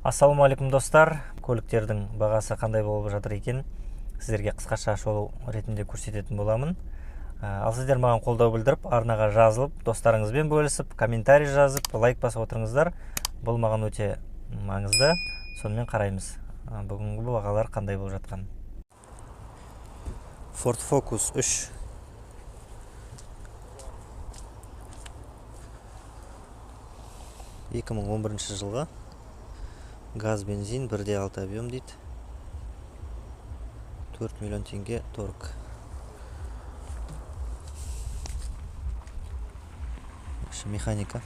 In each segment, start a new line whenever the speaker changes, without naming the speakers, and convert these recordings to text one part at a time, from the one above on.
Ассалаумағалейкум, достар. Көліктердің бағасы қандай болып жатыр екен, сіздерге қысқаша шолу ретінде көрсететін боламын. Ал сіздер маған қолдау білдіріп, арнаға жазылып, достарыңызбен бөлісіп, комментарий жазып, лайк басып отырыңыздар. Бұл маған өте маңызды. Сонымен қараймыз, бүгінгі бағалар қандай болып жатқан. Ford Focus 3. 2011 жылғы. Газ, бензин, 1,6 объем дейді. 4 миллион теңге торг. Механика.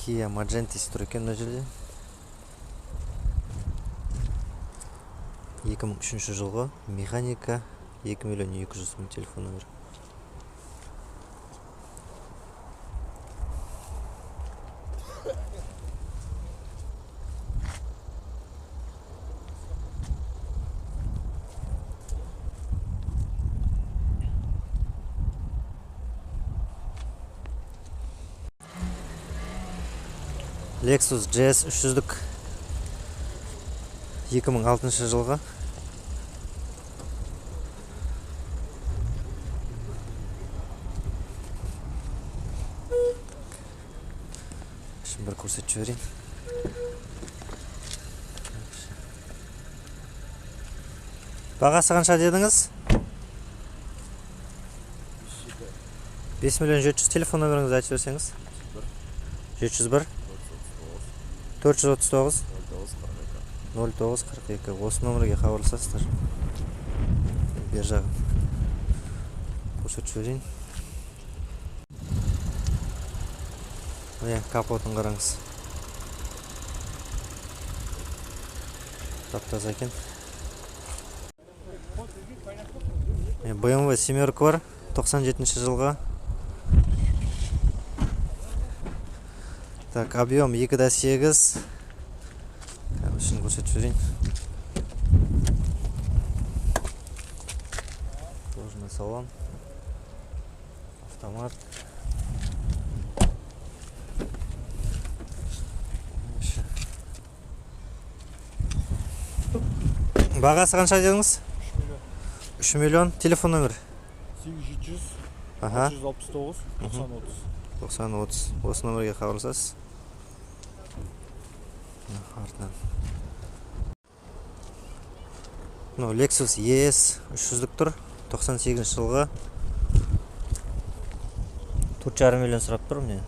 Kia Magentis тұр екен мына жерде. 2003 жылғы, механика, 2 миллион 200 мың, телефон номері. Lexus GS 300-дік 2006 жылғы. Ішін бір көрсетіп жіберейін. Бағасы қанша дедіңіз? 5 миллион 700. Телефон номеріңізді айтып жіберсеңіз. 701 439 09 42. Осы номерге хабарласасыздар. Бер жағын көрсетіп жіберейін. Міне, капотын қараңыз. Тап-таза екен. BMW семерка бар, 97 жылғы. Так, объем 2,8. Ішін көрсетіп жіберейін. Кожаный салон. Автомат. Бағасы қанша дедіңіз? 3 миллион. Телефон номер?
800 669 90 30.
90 30. Осы номерге хабарласасыз. Артынан. Мынау Lexus ES 300-дік тұр, 98 жылғы. 4,5 миллион сұрап тұр міне.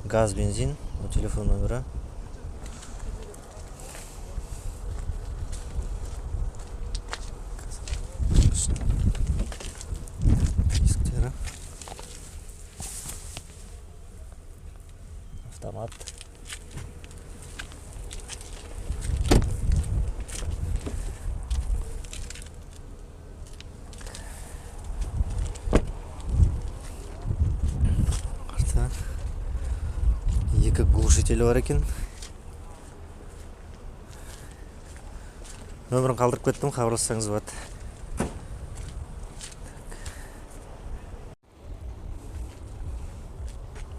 Газ, бензин, телефон номері. Дисктері. Автомат. Екі глушителі бар екен. Нөмірін қалдырып кеттім, хабарлассаңыз болады.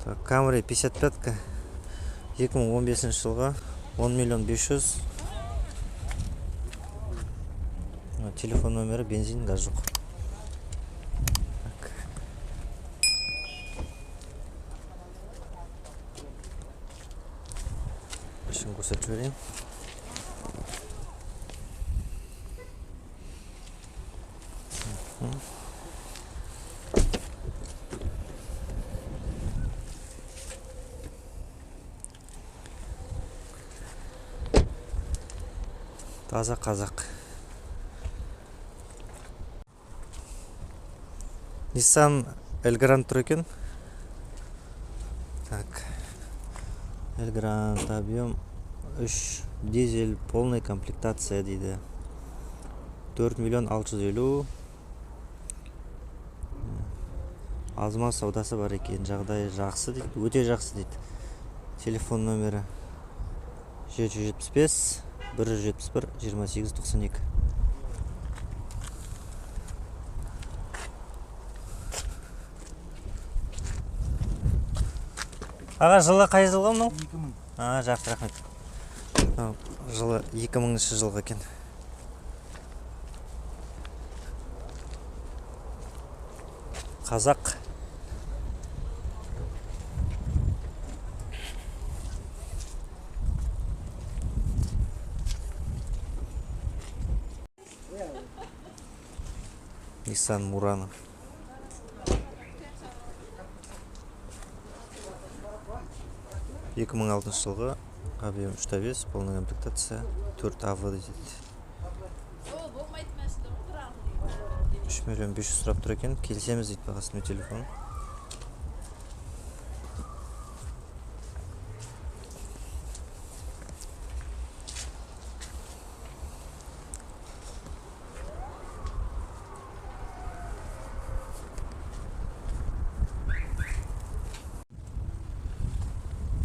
Так, Camry 55-ка 2015 жылғы, 10 миллион 500. Телефон номері, бензин, газ жоқ. Ішін көрсетіп жіберейін. Таза қазақ. Nissan Elgrand тұр екен. Так. Elgrand объем 3, дизель, полная комплектация дейді. 4 миллион 650. Аз-маз саудасы бар екен, жағдайы жақсы дейді, өте жақсы дейді. Телефон номері 775 171 28 92. Аға, жылы қай жылғы мынау?
2000.
Жақсы, рахмет. Жылы 2000 жылғы екен. Қазақ. Nissan Murano. Екі мың алтыншы жылғы, объем үш те бес, полная комплектация, төрт АВ дейді. 3 миллион 500 сұрап тұр екен, келісеміз дейді бағасымен телефон.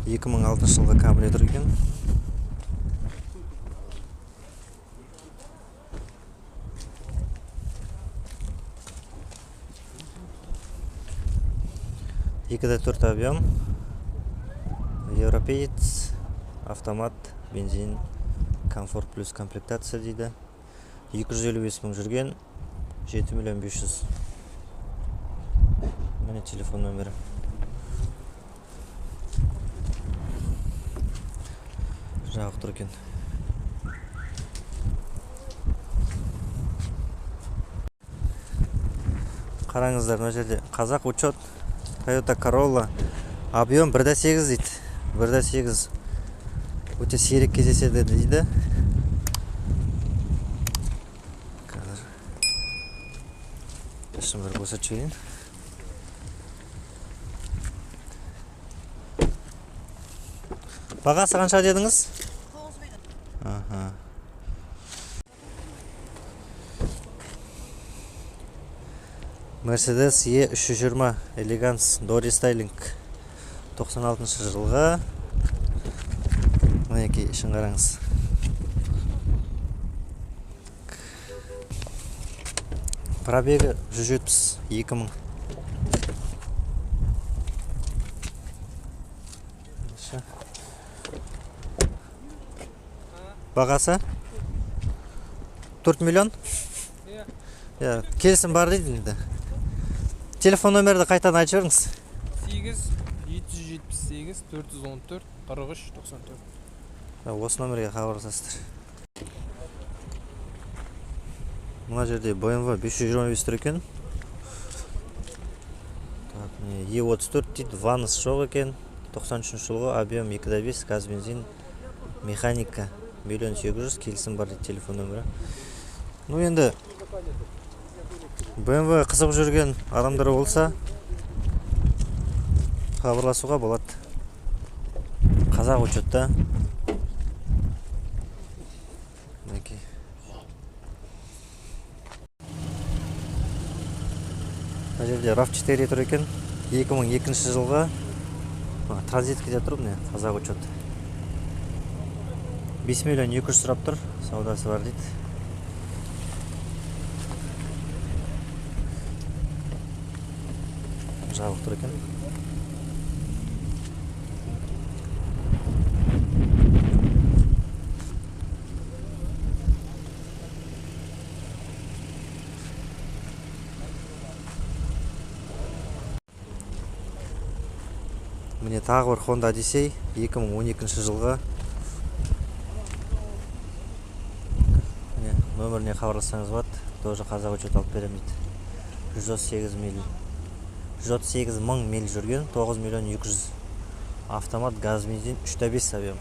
Екі мың алтыншы жылғы Camry тұр екен. Екі де төрт объем, европеец, автомат, бензин, комфорт плюс комплектация дейді. Екі жүз елу бес мың жүрген, жеті миллион бес жүз. Міне телефон номері. Жабық тұр екен. Қараңыздар, мына жерде қазақ учет Toyota Corolla объем бір де сегіз дейді. Бір де сегіз. Өте сирек кездеседі дейді. Қазір ішін бір босатып жіберейін. Бағасы қанша дедіңіз?
9 миллион.
Аха. Mercedes E үш жүз жиырма Elegance Dori Styling тоқсан алтыншы жылғы. Мінекей, ішін қараңыз. Пробегі жүз жетпіс екі мың. Бағасы 4 миллион?
Иә.
Иә, келісім бар дейді енді. Телефон номерді қайтадан айтып жіберіңіз.
Сегіз, жеті жүз жетпіс сегіз, төрт жүз он төрт, қырық үш, тоқсан төрт.
Осы номерге хабарласасыздар. Мына жерде BMW бес жүз жиырма бес тұр екен. Так, міне Е отыз төрт дейді, ваннасы жоқ екен. Тоқсан үшінші жылғы, объем екі де бес, газ, бензин, механика. Миллион сегіз жүз, келісім бар дейді телефон нөмірі. Енді BMW қызығып жүрген адамдар болса хабарласуға болады. Қазақ учетта. Мінекей. Мына жерде рав четыре тұр екен. Екі мың екінші жылғы. Транзит кете тұр міне, қазақ учет. 5 миллион екі жүз сұрап тұр, саудасы бар дейді. Жабық тұр екен. Міне тағы бір Honda Odyssey екі мың он екінші жылғы. Міне нөміріне хабарлассаңыз болады, тоже қазақ учет алып беремін дейді. Жүз отыз сегіз миль, жүз отыз сегіз мың миль жүрген, тоғыз миллион екі жүз. Автомат, газ, бензин, үш те бес объем.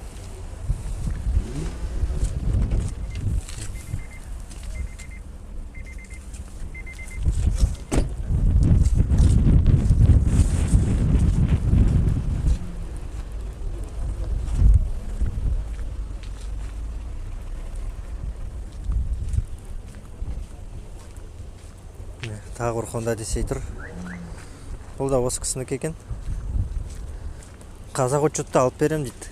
Тағы бір Honda Odyssey тұр. Бұл да осы кісінікі екен. Қазақ учетты алып берем дейді.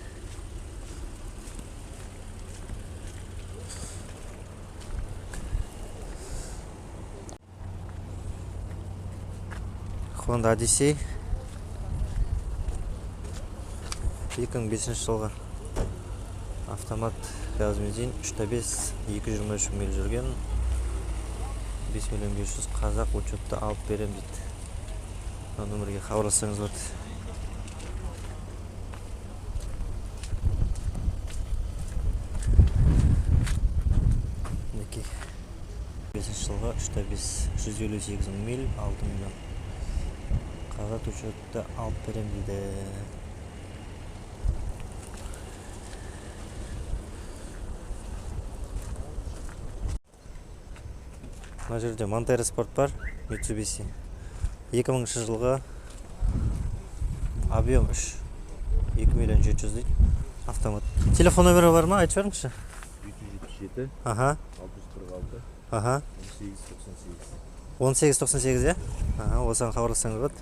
Honda Odyssey 2005 жылғы автомат, газ, бензин, 3.5, 223 миль жүрген, 5 миллион 500, қазақ учетты алып берем дейді. Мына нөмірге хабарлассаңыз болады. Мінекей 5 жылғы 3.5, 158 мың миль, 6 миллион. Қазақ учетты алып берем дейді. Мына жерде Montero Sport бар, Mitsubishi. 2000 жылғы, объем 3, 2 миллион 700 дейді, автомат. Телефон нөмірі бар ма? Айтып жіберіңізші.
777
Аха.
646
Аха.
1898.
1898, иә? Аха, осыған хабарлассаңыз болады.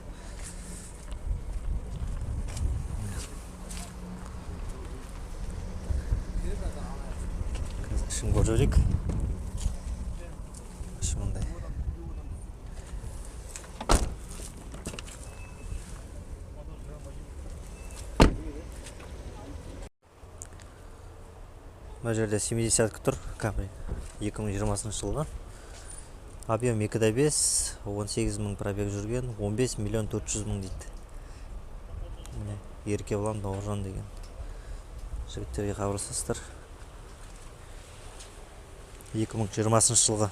Қазір ішін көріп жіберейік. Іші мындай. Мына жерде 70-кі тұр, Camry 2020 жылғы. Объем 2.5, 18 мың пробег жүрген, 15 миллион 400 мың дейді. Міне, Еркебұлан Бауыржан деген жігіттерге хабарласасыздар. 2020 жылғы.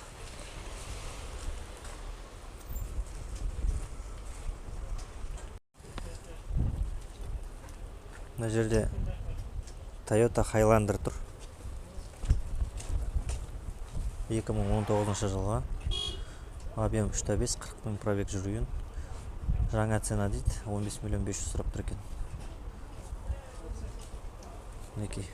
Мына жерде Toyota Highlander тұр. 2019 жылғы. Объем 3.5, 40 мың пробег жүрген. Жаңа цена дейді, 15 миллион 500 сұрап тұр екен. Мінекей.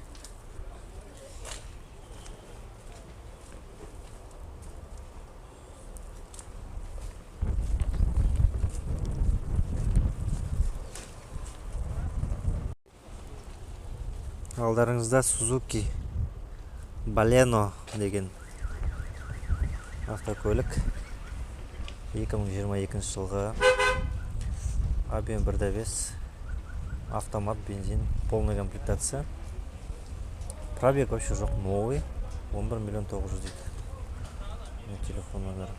Алдарыңызда Suzuki Baleno деген автокөлік. 2022 жылғы, объем 1.5, автомат, бензин, полная комплектация. Пробег вообще жоқ, новый, 11 миллион 900 дейді. Міне телефон номері.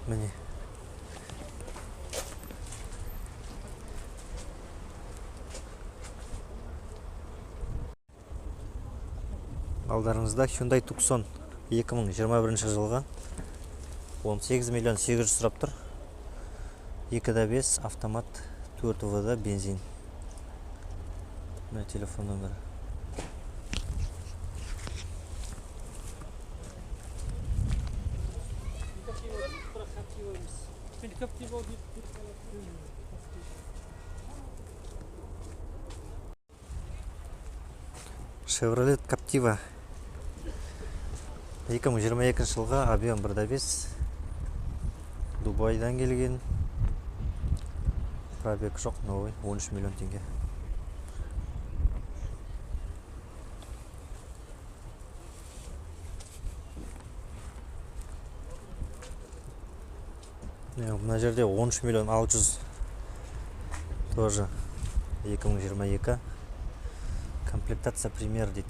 Міне. Алдарыңызда Hyundai Tucson 2021 жылғы, 18 миллион 800 сұрап тұр. 2.5 автомат, 4 ВД, бензин. Міне телефон нөмірі. Chevrolet Captiva 2022 жылғы, объем 1.5, Дубайдан келген, пробег жоқ, новый, 13 миллион теңге. Мына жерде 13 миллион 600, тоже 2022, комплектация премьер дейді.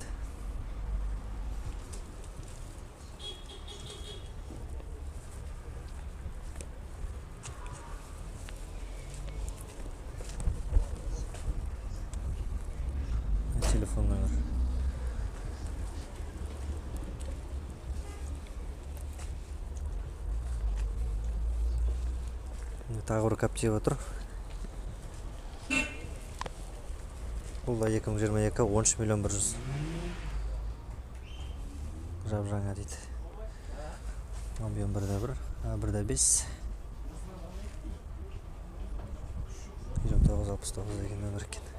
Телефон номер. Тағы бір Captiva тұр. Бұл да 2022, 13 миллион 100. Жап-жаңа дейді. Объем 1.1, 1.5. 2969 деген нөмір екен.